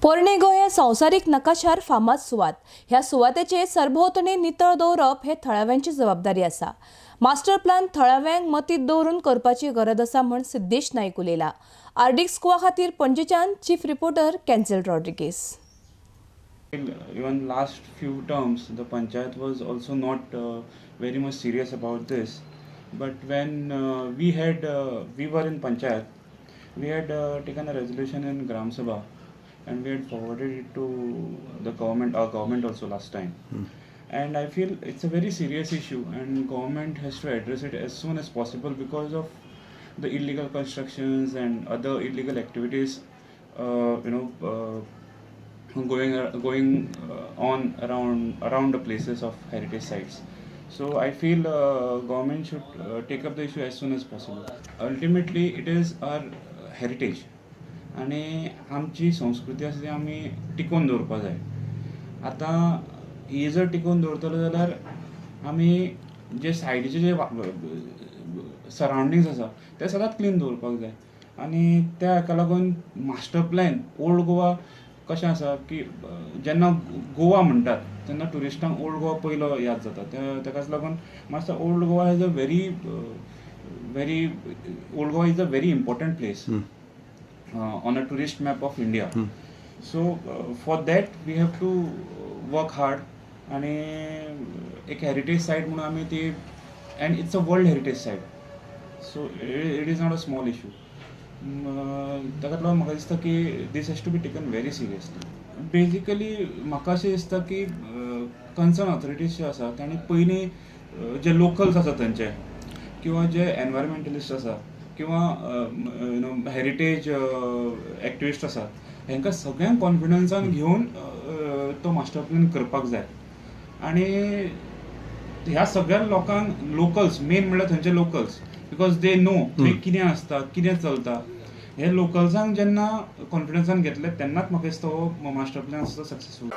पोरणे गोंय हें संवसारीक नकाशार फामाद सुवात. ह्या सुवातेचे सरभोंवतणी नितळ दवरप हे थळाव्यांची जबाबदारी आसा. मास्टर प्लान थळाव्यांक मतींत दवरून करपाची गरज आसा म्हण सिद्धेश नायक उलयला. आरडीएक्स गोवा खातीर पणजेच्यान chief reporter cancel Rodrigues. Even last few terms, the panchayat was also not very much serious about this. But when we were in panchayat, we had taken a resolution in Gram Sabha, and we had forwarded it to the government, our government also last time. And I feel it's a very serious issue, and government has to address it as soon as possible because of the illegal constructions and other illegal activities going on around the places of heritage sites. So I feel government should take up the issue as soon as possible. Ultimately, it is our heritage आनी आमची संस्कृती आसा ती आमी टिकोवन दवरपा जाय. आतां ही जर टिकोवन दवरतलो जाल्यार आमी जे सायडीचे जे सरावंडींग्स आसा ते सदांच क्लीन दवरपाक जाय. आनी त्या हाका लागून मास्टर प्लॅन ओल्ड गोवा कशें आसा की जेन्ना गोवा म्हणटात तेन्ना ट्युरिस्टांक ओल्ड गोवा पयलो याद जाता. तेकाच लागून मातसो Old Goa is a very very Old Goa is a very important place on a tourist map of India. So for that we have to work hard आणि एक हेरिटेज सायट म्हणून आमी ती, and it's a world heritage site, so it is not a small issue. ताका लागून म्हाका दिसता की this has to be taken very seriously. Basically, म्हाका अशें दिसता की कन्सर्न ऑथॉरिटीज ज्यो आसा तांणी पयलीं जे लोकल्स आसा थंयचे किंवा जे एनवायरमेंटलिस्ट आसा किंवा you know heritage activist आसा, हेंकां सगळ्यांक कॉन्फिडन्सान घेवन तो मास्टर प्लॅन करपाक जाय. आनी ह्या सगळ्या लोकांक, लोकल्स मेन म्हणल्यार थंयचे लोकल्स, because they know थंय कितें आसता, कितें चलता, हे लोकल्सांक जेन्ना कॉन्फिडन्सान घेतले तेन्नाच म्हाका दिसता हो मास्टर प्लॅन आसा तो सक्सेसफूल.